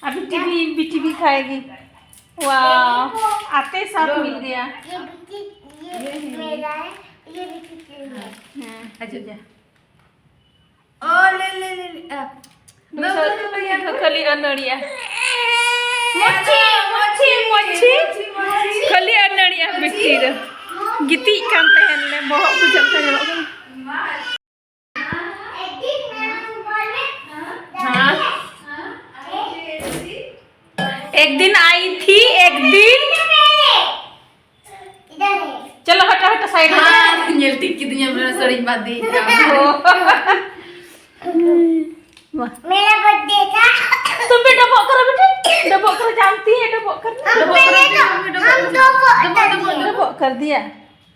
अभी टीवी, भी टीवी खाएगी। वाह, आते साथ मिल गया। ये भी टी-, ये ये है। मेरा है, ये भी टीवी है। हाँ, अच्छा, जा। ओ, ले, ले, ले, ले, आ। ᱫᱚ ᱠᱷᱟᱹᱞᱤ ᱟᱹᱱᱟᱹᱲᱤᱭᱟ᱾ ᱢᱚᱪᱤ, ᱢᱚᱪᱤ, ᱢᱚᱪᱤ᱾ ᱠᱷᱟᱹᱞᱤ ᱟᱹᱱᱟᱹᱲᱤᱭᱟ ᱵᱤᱴᱤ ᱫᱚ᱾ ᱜᱤᱛᱤᱡ ᱠᱟᱱ ᱛᱟᱦᱮᱱ ᱞᱮ, ᱵᱚᱦᱚᱜ ᱠᱚ ᱡᱷᱟᱹᱞ ᱛᱟᱦᱮᱸ ᱧᱮᱞᱚᱜ ᱠᱟᱱᱟ᱾ हाँ। एक दिन आई थी, एक दिन। चलो, हटो, हटो, side हो जाओ। हाँ, ᱧᱮᱞ ᱴᱷᱤᱠ ᱠᱤᱫᱤᱧᱟ, ᱵᱚᱞᱮ ᱥᱟᱹᱲᱤᱧ ᱵᱟᱸᱫᱮᱭᱮᱫᱟ᱾ ᱚ᱾ ᱢᱟ᱾ मेरा बर्थडे था। तुम भी डबो करो बेटी। डबो कर, जानती है डबो कर? हम डबो कर पहले दिया, तो मम्मी, डबो हम कर। डबो डबो, कर डबो, दिए। डबो कर दिया।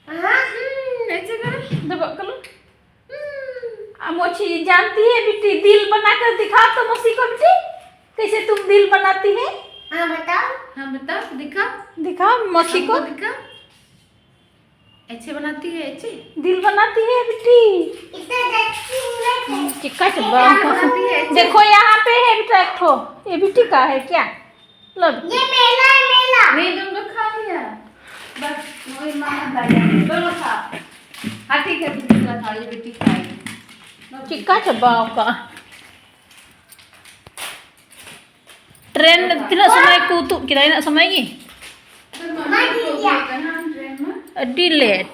हाँ। हम्म, ऐसे करो। डबो कर लो। हम्म। आ, मोची जानती है बेटी, दिल बनाकर दिखाओ तो मौसी को बेटी, कैसे तुम दिल बनाती है? हाँ, बताओ। हाँ, बताओ, दिखाओ। दिखाओ मौसी हमको को। दिखाओ। ऐसे बनाती है, ऐसे? दिल बनाती है बेटी। इतना देखती हूँ मैं। चिक्का चुब्बा। ऐसे बनाती है, ऐसे? देखो, यहाँ पे है बेटा, एक ठो। ये बेटी का है क्या? लो। ये मेला है, मेला। नहीं, तुम तो खा लिया। बस, वही मामा खा लिया। दोनों खा। हाँ, ठीक है, तुम पूरा खा, ये बेटी खाएगी। चिक्का चुब्बा का। ट्रेन ᱛᱤᱱᱟᱹᱜ ᱥᱚᱢᱚᱭ ᱠᱚ ᱛᱩᱫ ᱠᱮᱫᱟ? ᱤᱱᱟᱹᱜ ᱥᱚᱢᱚᱭ ᱜᱮ? ᱢᱟ ᱴᱷᱤᱠ ᱜᱮᱭᱟ᱾ ᱟᱹᱰᱤ ᱞᱮᱴ᱾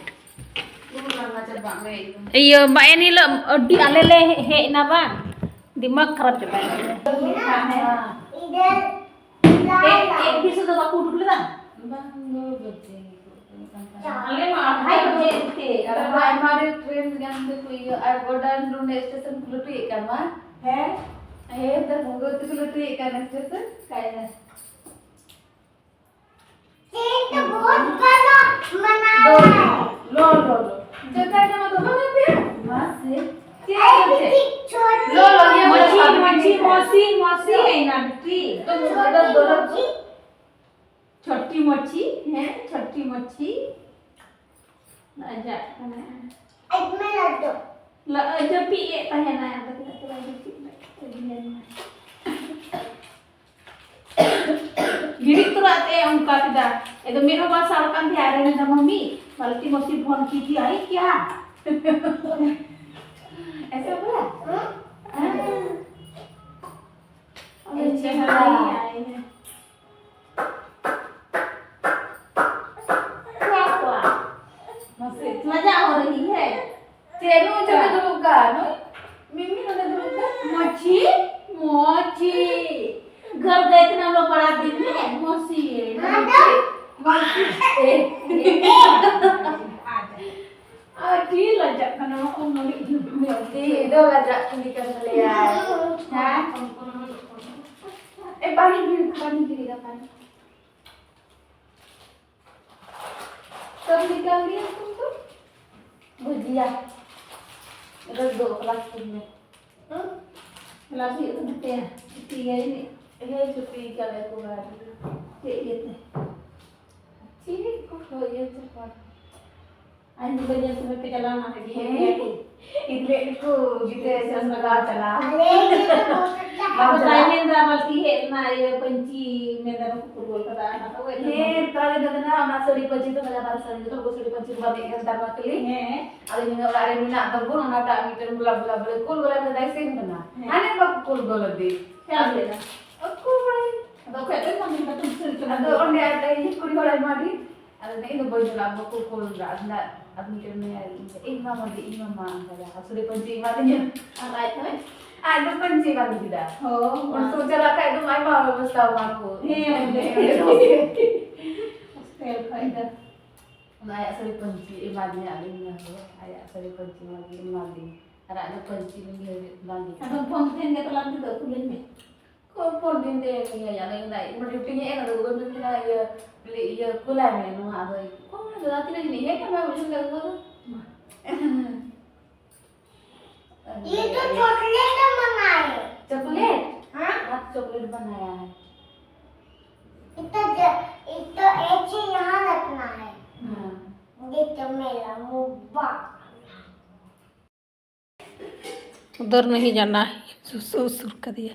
ᱤᱭᱟᱹ, ᱵᱟ, ᱮᱱ ᱦᱤᱞᱳᱜ ᱟᱹᱰᱤ ᱟᱞᱮ ᱞᱮ ᱦᱮᱡ ᱮᱱᱟ ᱵᱟᱝ, ᱫᱤᱢᱟᱜᱽ ᱠᱷᱟᱨᱟᱯ ᱪᱟᱵᱟᱭᱮᱱ ᱛᱟᱞᱮᱭᱟ᱾ ᱮᱠ, ᱮᱠ ᱵᱤᱥ ᱫᱚ ᱵᱟᱠᱚ ᱩᱰᱩᱠ ᱞᱮᱫᱟ? ᱵᱟᱝ, ᱫᱩ ᱵᱟᱡᱮ᱾ ᱟᱞᱮ ᱢᱟ ᱟᱲᱟᱭ ᱵᱟᱡᱮ ᱛᱮ᱾ ᱟᱨ ᱟᱭᱢᱟ ᱨᱮ ᱴᱨᱮᱱ ᱜᱟᱱ ᱫᱚᱠᱚ ᱤᱭᱟᱹ, ᱟᱨ ᱵᱚᱰᱟᱨ ᱱᱚᱰᱮ ᱥᱴᱮᱥᱚᱱ ᱠᱚ ᱞᱟᱹᱴᱩᱭᱮᱫ ᱠᱟᱱ ᱵᱟᱝ? ᱦᱮᱸ᱾ ᱦᱮᱸ, ᱛᱚ ᱵᱚᱸᱜᱟ ᱛᱮᱠᱚ ᱞᱟᱹᱴᱩᱭᱮᱫ ᱠᱟᱱ ᱥᱴᱮᱥᱚᱱ, ᱠᱟᱭᱨᱟ᱾ ᱴᱨᱮᱱ ᱛᱚ ᱵᱚᱦᱩᱛ ᱵᱟᱲᱟ ᱵᱟᱱᱟ ᱫᱚ, ᱦᱟᱭ᱾ ᱞᱚ, ᱞᱚ, ᱞᱚ᱾ ᱪᱮᱫ ᱠᱟᱭᱨᱟ ᱢᱟ ᱫᱚ ᱵᱟᱝ ᱟᱯᱮᱭᱟ? ᱢᱟᱥᱮ᱾ ᱪᱮᱫ, ᱟᱨ ᱪᱮᱫ? ᱢᱤᱫᱴᱤᱡ ᱪᱷᱳᱴᱤ ᱢᱚᱪᱤ, ᱢᱚᱪᱤ, ᱢᱚᱪᱤ, ᱢᱚᱪᱤ ᱦᱮᱡ ᱮᱱᱟ ᱵᱤᱴᱤ᱾ ᱛᱚ ᱢᱚᱪᱤ, ᱢᱚᱪᱤ᱾ ᱪᱷᱳᱴᱤ ᱢᱚᱪᱤ, ᱦᱮᱸ, ᱪᱷᱳᱴᱤ ᱢᱚᱪᱤ᱾ ᱟᱡᱟᱜ ᱠᱟᱱᱟ᱾ ᱟᱡ ᱢᱮ ᱞᱟᱹᱰᱩ᱾ ᱞᱟ-, ᱡᱟᱹᱯᱤᱫ ᱮᱫ ᱛᱟᱦᱮᱱᱟᱭ, ᱟᱫᱚ ᱛᱤᱱᱟᱹᱜ ᱪᱚᱨᱟ ᱡᱟᱹᱯᱤᱫ ᱞᱮᱫ ᱛᱟᱦᱮᱱᱟᱭ᱾ ᱵᱤᱨᱤᱫ ᱛᱚᱨᱟ ᱛᱮ ᱚᱱᱠᱟ ᱠᱮᱫᱟ᱾ ᱮᱫᱚ ᱢᱮᱫ ᱦᱚᱸ ᱵᱟᱝ ᱥᱟᱲ ᱠᱟᱱ ᱛᱟᱭᱟ, ᱟᱨᱮ ᱢᱮᱱᱫᱟ, "ᱢᱟᱢᱤ, ᱵᱟᱞᱛᱤ ᱢᱚᱥᱤ ᱯᱷᱳᱱ ᱠᱤ ᱛᱷᱤ, ᱟᱭ ᱠᱭᱟ?" ऐसा बोला? हाँ। हाँ। अबे ऐसे चेहरा बोला। नहीं आए हैं। क्या हुआ? मजा हो रही है। चेनू, चलो, दुर्गा, नो? मिमी, नो, दुर्गा। मोची, मोची। घर गए थे ना हम लोग बड़ा दिन में, मोसी है। हाँ, तो? मोसी। ए। आ जा। आ, दी लजा, कनो, उन्होंने। दी, दो लजा, तुम निकल लिया। हाँ? ए, ᱯᱟᱱᱤ ᱯᱩᱨᱤ ᱫᱚ ᱯᱟᱱᱤ᱾ ᱠᱟᱵᱽᱞᱤ ᱠᱟᱵᱽᱞᱤ ᱦᱟᱹᱠᱩ ᱠᱚ ᱵᱷᱩᱡᱤᱭᱟ᱾ ᱨᱚᱥ ᱫᱚ ᱯᱞᱟᱥᱴᱤᱠ ᱨᱮ᱾ ᱦᱮᱸ? ᱯᱞᱟᱥᱴᱤᱠ ᱨᱮ ᱛᱟᱦᱮᱸ᱾ ᱪᱷᱩᱴᱤ ᱜᱮ ᱡᱟᱹᱱᱤᱡ᱾ ᱦᱮᱸ, ᱪᱷᱩᱴᱤ ᱠᱟᱞᱮ ᱠᱚ ᱵᱟᱭ᱾ ᱪᱮᱫ ᱤᱭᱟᱹᱛᱮ? ᱪᱮᱫ ᱠᱚ ᱦᱳᱭ ᱤᱭᱟᱹ ᱪᱟᱵᱟ᱾ ᱟᱨ ᱧᱤᱫᱟᱹ ᱧᱮᱞ ᱥᱚᱢᱚᱭ ᱯᱮ ᱪᱟᱞᱟᱣ ᱞᱮᱱᱟ ᱥᱮ ᱪᱮᱫ? ᱦᱮᱸ᱾ ᱤᱫᱤ ᱞᱮᱫ ᱠᱚ ᱜᱤᱫᱽᱨᱟᱹ ᱥᱮ ᱚᱱᱟ ᱫᱟᱜ ᱪᱟᱞᱟᱣ᱾ ᱟᱞᱮ ᱜᱮ ᱵᱟᱵᱟ ᱛᱟᱦᱮᱱ ᱫᱟ ᱵᱟᱹᱞᱛᱤ ᱦᱮᱡ ᱞᱮᱱᱟ, ᱤᱭᱟᱹ ᱯᱟᱹᱧᱪᱤ ᱢᱮᱱᱫᱟ ᱵᱟᱠᱚ ᱠᱩᱞ ᱜᱚᱫ ᱠᱟᱫᱟ, ᱚᱱᱟ ᱠᱚ ᱜᱮ ᱦᱮᱸ, ᱛᱟᱦᱞᱮ ᱫᱚ ᱫᱮᱱᱟ ᱚᱱᱟ ᱥᱟᱹᱲᱤ ᱯᱟᱹᱧᱪᱤ ᱫᱚ ᱢᱮᱞᱟ ᱵᱟᱨ ᱥᱟᱹᱲᱤ ᱡᱚᱛᱚ ᱦᱚᱲ ᱠᱚ ᱥᱟᱹᱲᱤ ᱯᱟᱹᱧᱪᱤ ᱠᱚ ᱵᱟᱸᱫᱮᱭᱮᱫ ᱠᱟᱱ ᱛᱟᱦᱮᱱᱟ ᱠᱷᱟᱹᱞᱤ᱾ ᱦᱮᱸ᱾ ᱟᱫᱚ ᱤᱧ ᱫᱚ ᱚᱲᱟᱜ ᱨᱮ ᱢᱮᱱᱟᱜ ᱛᱟᱵᱚᱱ ᱚᱱᱟᱴᱟᱜ ᱢᱤᱫᱴᱮᱱ ᱜᱳᱞᱟᱯ ᱜᱳᱞᱟᱯ ᱵᱚᱞᱮ ᱠᱩᱞ ᱜᱳᱞᱟᱯ ᱫᱟᱭ ᱥᱮᱱ ᱠᱟᱱᱟ᱾ ᱦᱮᱸ᱾ ᱦᱟᱱᱮ ᱵᱟᱠᱚ ᱠᱩᱞ ᱜᱚᱫ ᱟᱫᱮ᱾ ᱪᱮᱫ ᱮᱢ ᱞᱟᱹᱭᱫᱟ? ᱚᱠᱚᱭ ᱵᱟᱲᱟᱭ? ᱟᱫᱚ ᱚᱠᱚᱭ ᱟᱫᱚ ᱚᱸᱰᱮ ᱟᱡ ᱟᱡ ᱠᱩᱲᱤ ᱦᱚᱲ ᱟᱭᱢᱟ ᱰᱷᱮᱨ᱾ ᱟᱫᱚ ᱤᱧ ᱫᱚ ᱵᱟᱹᱧ ᱪᱟᱞᱟᱜᱼᱟ, ᱵᱟᱠᱚ ᱠᱩᱞ ᱞᱮᱫᱟ᱾ ᱟᱫᱚ ᱟᱫᱚ ᱢᱤᱫᱴᱮᱱ ᱢᱮᱱᱟᱭᱟ, ᱤᱧ ᱢᱟᱢᱟ ᱫᱤ, ᱤᱧ ᱢᱟᱢᱟ ᱚᱱᱠᱟ ᱫᱚ ᱥᱩᱫᱷᱩ ᱯᱟᱹᱧᱪᱤ ᱮᱢᱟᱫᱤᱧᱟ᱾ ᱟᱨ ᱟᱡ ᱫᱚ? ᱟᱡ ᱫᱚ ᱯᱟᱹᱧᱪᱤ ᱵᱟᱸᱫᱮ ᱠᱮᱫᱟ᱾ ᱦᱚᱸ᱾ ᱩᱱ ᱥᱚᱢᱚᱭ ᱪᱟᱞᱟᱜ ᱠᱷᱟᱡ ᱫᱚ ᱟᱭᱢᱟ ᱵᱮᱵᱚᱥᱛᱷᱟ ᱮᱢᱟ ᱠᱚ᱾ ᱦᱮᱸ, ᱦᱮᱸ᱾ ᱦᱳᱥᱴᱮᱞ ᱠᱷᱚᱡ ᱫᱚ᱾ ᱚᱱᱟ ᱟᱭᱟᱜ ᱥᱟᱹᱲᱤ ᱯᱟᱹᱧᱪᱤ ᱮᱢᱟᱫᱤᱧᱟ, ᱟᱫᱚ ᱤᱧ ᱢᱮᱱ ᱫᱚ ᱟᱭᱟᱜ ᱥᱟᱹᱲᱤ ᱯᱟᱹᱧᱪᱤ ᱮᱢᱟᱫᱤᱧᱟ, ᱮᱢᱟᱫᱤᱧ᱾ ᱟᱨ ᱟᱡ ᱫᱚ ᱯᱟᱹᱧᱪᱤ ᱞᱩᱸᱜᱤ ᱦᱚᱸ ᱵᱟᱸᱫᱮ ᱠᱮᱫᱟ᱾ ᱟᱫᱚ ᱯᱷᱳᱱ ᱛᱮ ᱜᱮ ᱛᱟᱞᱟᱝ ᱛᱮᱫᱚ ᱠᱩᱞᱟᱹᱧ ᱢᱮ᱾ ᱠᱚ ᱯᱷᱳᱱ ᱫᱤᱱ ᱛᱮ ᱤᱭᱟᱹ, ᱟᱫᱚ ᱤᱧ ᱫᱚ ᱤᱧ ᱢᱟ ᱰᱤᱭᱩᱴᱤ ᱧᱮᱡ ᱮᱱᱟ, ᱟᱫᱚ ᱜᱚᱜᱚᱧ ᱢᱮᱛᱟᱭ ᱠᱟᱱᱟ, "ᱤᱭᱟᱹ, ᱵᱚᱞᱮ ᱤᱭᱟᱹ, ᱠᱩᱞᱟᱭ ᱢᱮ ᱱᱚᱣᱟ", ᱟᱫᱚ ᱠᱚ ᱢᱮᱱ ᱠᱮᱫᱟ, "ᱛᱤᱱᱟᱹᱜ ᱡᱤᱱᱤᱥ ᱦᱮᱡ ᱠᱟᱱᱟ, ᱵᱩᱡᱷᱟᱹᱣ ᱠᱮᱫᱟ ᱠᱚ ᱟᱫᱚ?" ये तो चॉकलेट बनाए। चॉकलेट? हाँ। आप चॉकलेट बनाया है। इतना ज-, इतना ऐसे यहाँ रखना है। हाँ। ये तो मेरा मुब्बा। उधर नहीं जाना है, सु-, सु-, सुर कर दिया।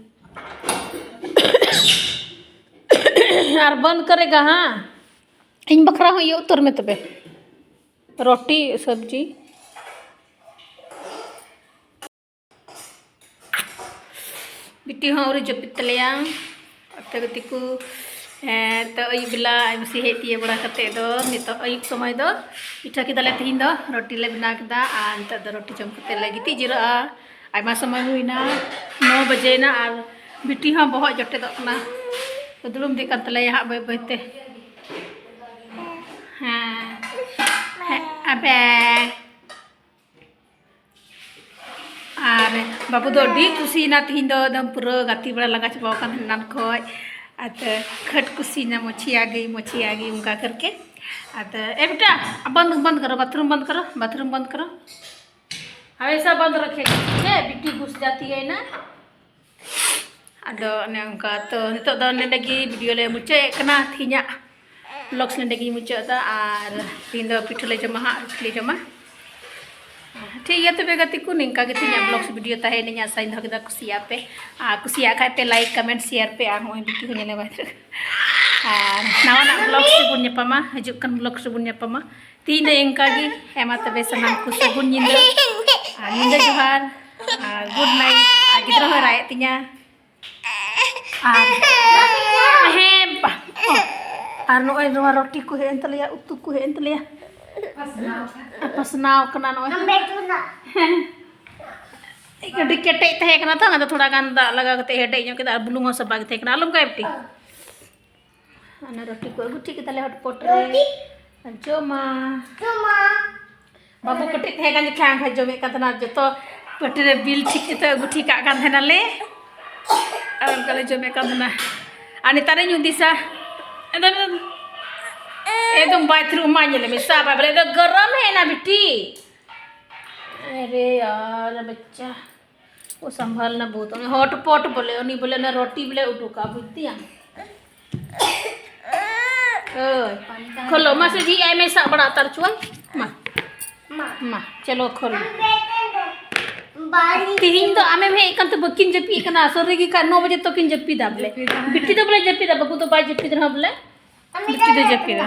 ᱟᱨ ᱵᱚᱱᱫ ᱠᱟᱨᱮᱜᱟ, ᱦᱟᱸ? ᱤᱧ ᱵᱟᱠᱷᱨᱟ ᱦᱚᱸ ᱤᱭᱟᱹ ᱩᱛᱟᱹᱨ ᱢᱮ ᱛᱚᱵᱮ᱾ ᱨᱚᱴᱤ, ᱥᱚᱵᱽᱡᱤ᱾ ᱵᱤᱴᱤ ᱦᱚᱸ ᱟᱹᱣᱨᱤ ᱡᱟᱹᱯᱤᱫ ᱛᱟᱞᱮᱭᱟ᱾ ᱟᱯᱮ ᱜᱟᱛᱮ ᱠᱚ, ᱦᱮᱸ, ᱛᱚ ᱟᱹᱭᱩᱵ ᱵᱮᱞᱟ ᱟᱭᱢᱟ ᱥᱮ ᱦᱮᱡ ᱛᱤᱭᱟᱹᱜ ᱵᱟᱲᱟ ᱠᱟᱛᱮᱫ ᱫᱚ ᱱᱤᱛᱚᱜ ᱟᱹᱭᱩᱵ ᱥᱚᱢᱚᱭ ᱫᱚ ᱯᱤᱴᱷᱟᱹ ᱠᱮᱫᱟᱞᱮ ᱛᱤᱦᱤᱧ ᱫᱚ᱾ ᱨᱚᱴᱤ ᱞᱮ ᱵᱮᱱᱟᱣ ᱠᱮᱫᱟ ᱟᱨ ᱱᱤᱛᱚᱜ ᱫᱚ ᱨᱚᱴᱤ ᱡᱚᱢ ᱠᱟᱛᱮᱫ ᱞᱮ ᱜᱤᱛᱤᱡ ᱡᱤᱨᱟᱹᱜᱼᱟ᱾ ᱟᱭᱢᱟ ᱥᱚᱢᱚᱭ ᱦᱩᱭᱱᱟ, ᱱᱚ ᱵᱟᱡᱮᱭᱮᱱᱟ ᱟᱨ ᱵᱤᱴᱤ ᱦᱚᱸ ᱵᱚᱦᱚᱜ ᱡᱚᱴᱮᱫᱚᱜ ᱠᱟᱱᱟ᱾ ᱫᱩᱲᱩᱵ ᱤᱫᱤᱜ ᱠᱟᱱ ᱛᱟᱞᱮᱭᱟ ᱦᱟᱸᱜ ᱵᱟᱹᱭ ᱵᱟᱹᱭ ᱛᱮ᱾ ᱦᱮᱸ, ᱦᱮᱸ, ᱟᱵᱮ᱾ ᱟᱨ ᱵᱟᱹᱵᱩ ᱫᱚ ᱟᱹᱰᱤ ᱠᱩᱥᱤᱭᱮᱱᱟ ᱛᱤᱦᱤᱧ ᱫᱚ, ᱮᱠᱫᱚᱢ ᱯᱩᱨᱟᱹ ᱜᱟᱛᱮ ᱵᱮᱲᱟ ᱞᱟᱸᱜᱟ ᱪᱟᱵᱟ ᱟᱠᱟᱱ ᱮᱱᱟᱱ ᱠᱷᱚᱡ᱾ ᱟᱫᱚ ᱠᱷᱟᱹᱴ ᱠᱩᱥᱤᱭᱮᱱᱟ, ᱢᱚᱪᱷᱤᱭᱟ ᱜᱮ, ᱢᱚᱪᱷᱤᱭᱟ ᱜᱮ, ᱚᱱᱠᱟ ᱠᱟᱨᱠᱮ᱾ ᱟᱫᱚ ᱮ ᱵᱮᱴᱟ, ᱵᱚᱱᱫ, ᱵᱚᱱᱫ ᱠᱟᱨᱚ, ᱵᱟᱛᱷᱨᱩᱢ ᱵᱚᱱᱫ ᱠᱟᱨᱚ, ᱵᱟᱛᱷᱨᱩᱢ ᱵᱚᱱᱫ ᱠᱟᱨᱚ᱾ ᱦᱟᱢᱮᱥᱟ ᱵᱚᱱᱫ ᱨᱟᱠᱷᱮ, ᱴᱷᱤᱠ ᱦᱮ? ᱵᱤᱴᱤ ᱜᱷᱩᱥ ᱡᱟᱛᱤ ᱦᱟᱭ ᱱᱟ᱾ ᱟᱫᱚ ᱚᱱᱮ ᱚᱱᱠᱟ, ᱛᱚ ᱱᱤᱛᱚᱜ ᱫᱚ ᱱᱚᱸᱰᱮ ᱜᱮ ᱵᱷᱤᱰᱤᱭᱳ ᱞᱮ ᱢᱩᱪᱟᱹᱫ ᱮᱫ ᱠᱟᱱᱟ᱾ ᱛᱮᱦᱮᱧᱟᱜ ᱵᱞᱚᱜᱥ ᱱᱚᱸᱰᱮ ᱜᱮᱧ ᱢᱩᱪᱟᱹᱫ ᱮᱫᱟ᱾ ᱟᱨ ᱛᱮᱦᱮᱧ ᱫᱚ ᱯᱤᱴᱷᱟᱹ ᱞᱮ ᱡᱚᱢᱟ ᱦᱟᱸᱜ, ᱨᱩᱴᱤ ᱞᱮ ᱡᱚᱢᱟ᱾ ᱴᱷᱤᱠ ᱜᱮᱭᱟ ᱛᱚᱵᱮ ᱜᱟᱛᱮ ᱠᱚ, ᱱᱤᱝᱠᱟ ᱜᱮ ᱛᱮᱦᱮᱧᱟᱜ ᱵᱞᱚᱜᱥ ᱵᱷᱤᱰᱤᱭᱳ ᱛᱟᱦᱮᱸ ᱞᱮᱱᱟ᱾ ᱟᱥᱟᱧ ᱫᱚᱦᱚ ᱠᱮᱫᱟ ᱠᱩᱥᱤᱭᱟᱜ ᱯᱮ, ᱟᱨ ᱠᱩᱥᱤᱭᱟᱜ ᱠᱷᱟᱡ ᱯᱮ ᱞᱟᱭᱤᱠ, ᱠᱚᱢᱮᱱᱴ, ᱥᱮᱭᱟᱨ ᱯᱮ᱾ ᱟᱨ ᱦᱚᱸᱜᱼᱚᱭ ᱵᱤᱴᱤ ᱦᱚᱸ ᱧᱮᱞᱮ ᱵᱟᱭ ᱫᱟᱲᱮᱭᱟᱜ ᱠᱟᱱᱟ᱾ ᱟᱨ ᱱᱟᱣᱟᱱᱟᱜ ᱵᱞᱚᱜᱥ ᱨᱮᱵᱚᱱ ᱧᱟᱯᱟᱢᱟ, ᱦᱤᱡᱩᱜ ᱠᱟᱱ ᱵᱞᱚᱜᱥ ᱨᱮᱵᱚᱱ ᱧᱟᱯᱟᱢᱟ᱾ ᱛᱮᱦᱮᱧ ᱫᱚ ᱤᱱᱠᱟ ᱜᱮ᱾ ᱦᱮᱸ ᱢᱟ ᱛᱚᱵᱮ ᱥᱟᱱᱟᱢ ᱠᱚ ᱥᱟᱹᱜᱩᱱ ᱧᱤᱫᱟᱹ ᱟᱨ ᱧᱤᱫᱟᱹ ᱡᱚᱦᱟᱨ ᱟᱨ ᱜᱩᱰ ᱱᱟᱭᱤᱴ᱾ ᱟᱨ ᱜᱤᱫᱽᱨᱟᱹ ᱦᱚᱸᱭ ᱨᱟᱜ ᱮᱫ ᱛᱤᱧᱟ᱾ ᱟᱨ ᱦᱮᱸ ᱵᱟ-, ᱚ, ᱟᱨ ᱱᱚᱜᱼᱚᱭ ᱱᱚᱣᱟ ᱨᱩᱴᱤ ᱠᱚ ᱦᱮᱡ ᱮᱱ ᱛᱟᱞᱮᱭᱟ, ᱩᱛᱩ ᱠᱚ ᱦᱮᱡ ᱮᱱ ᱛᱟᱞᱮᱭᱟ᱾ ᱯᱟᱥᱱᱟᱣ ᱠᱟᱱᱟ ᱱᱚᱜᱼᱚᱭ᱾ ᱟᱹᱰᱤ ᱠᱮᱴᱮᱡ ᱛᱟᱦᱮᱸ ᱠᱟᱱᱟ ᱛᱚ, ᱚᱱᱟᱛᱮ ᱛᱷᱚᱲᱟ ᱜᱟᱱ ᱫᱟᱜ ᱞᱟᱜᱟᱣ ᱠᱟᱛᱮ ᱦᱮᱰᱮᱡ ᱧᱚᱜ ᱠᱮᱫᱟ ᱟᱨ ᱵᱩᱞᱩᱝ ᱦᱚᱸ ᱥᱟᱵᱟ ᱜᱮ ᱛᱟᱦᱮᱸ ᱠᱟᱱᱟ᱾ ᱟᱞᱚᱢ ᱠᱟᱭ ᱵᱤᱴᱤ᱾ ᱚᱱᱟ ᱨᱩᱴᱤ ᱠᱚ ᱟᱹᱜᱩ ᱴᱷᱤᱠ ᱠᱮᱫᱟᱞᱮ ᱦᱚᱴᱯᱚᱴ ᱨᱮ᱾ ᱨᱩᱴᱤ? ᱡᱚᱢᱟ᱾ ᱡᱚᱢᱟ᱾ ᱵᱟᱹᱵᱩ ᱠᱟᱹᱴᱤᱡ ᱛᱟᱦᱮᱸ ᱠᱟᱱ ᱡᱚᱠᱷᱟᱡ ᱟᱢ ᱦᱚᱸ ᱡᱚᱢᱮᱫ ᱠᱟᱱ ᱛᱟᱦᱮᱱᱟ, ᱡᱚᱛᱚ ᱯᱟᱹᱴᱤ ᱨᱮ ᱵᱤᱞ ᱴᱷᱤᱠ ᱠᱟᱛᱮ ᱟᱹᱜᱩ ᱴᱷᱤᱠ ᱠᱟᱜ ᱠᱟᱱ ᱛᱟᱦᱮᱱᱟᱞᱮ᱾ ᱟᱨ ᱚᱱᱠᱟ ᱞᱮ ᱡᱚᱢᱮᱫ ᱠᱟᱱ ᱛᱟᱦᱮᱱᱟ᱾ ᱟᱨ ᱱᱮᱛᱟᱨᱤᱧ ᱦᱩᱫᱤᱥᱟ, ᱮᱠᱫᱚᱢ, ᱮᱠᱫᱚᱢ ᱵᱟᱭ ᱛᱷᱤᱨᱚᱜ ᱢᱟ, ᱧᱮᱞᱮ ᱢᱮ, ᱥᱟᱵ ᱵᱟᱭ ᱵᱚᱞᱮ, ᱮᱠᱫᱚᱢ ᱜᱚᱨᱚᱢ ᱦᱮᱡ ᱮᱱᱟ ᱵᱤᱴᱤ᱾ ᱟᱨᱮ ᱭᱟᱨ ᱵᱟᱪᱪᱟ᱾ वो संभालना बहुत, ᱩᱱᱤ ᱦᱚᱴᱯᱚᱴ ᱵᱚᱞᱮ, ᱩᱱᱤ ᱵᱚᱞᱮ ᱚᱱᱟ ᱨᱩᱴᱤ ᱵᱚᱞᱮ ᱩᱰᱩᱠᱟ, ᱵᱩᱡᱽ ᱫᱤᱭᱟᱢ? ᱳᱭ, ᱠᱷᱳᱞᱳ, ᱢᱟᱥᱮ ᱡᱷᱤᱡ ᱟᱭ ᱢᱮ, ᱥᱟᱵ ᱵᱟᱲᱟ ᱦᱟᱛᱟᱲ ᱦᱚᱪᱚᱣᱟᱭ᱾ ᱢᱟ, ᱢᱟ᱾ ᱢᱟ, ᱪᱚᱞᱚ ᱠᱷᱳᱞ᱾ ᱵᱟᱹᱲᱤᱡ᱾ ᱛᱤᱦᱤᱧ ᱫᱚ ᱟᱢᱮᱢ ᱦᱮᱡ ᱟᱠᱟᱱ ᱛᱮ ᱵᱟᱹᱠᱤᱱ ᱡᱟᱹᱯᱤᱫ ᱠᱟᱱᱟ, ᱥᱟᱹᱨᱤ ᱜᱮ ᱠᱷᱟᱡ ᱱᱚ ᱵᱟᱡᱮ ᱛᱚᱠᱤᱱ ᱡᱟᱹᱯᱤᱫᱟ ᱵᱚᱞᱮ᱾ ᱡᱟᱹᱯᱤᱫᱟ᱾ ᱵᱤᱴᱤ ᱫᱚ ᱵᱚᱞᱮ ᱡᱟᱹᱯᱤᱫᱟ, ᱵᱟᱹᱵᱩ ᱫᱚ ᱵᱟᱭ ᱡᱟᱹᱯᱤᱫ ᱨᱮᱦᱚᱸ ᱵᱚᱞᱮ᱾ ᱵᱤᱴᱤ ᱫᱚ ᱡᱟᱹᱯᱤᱫᱟ᱾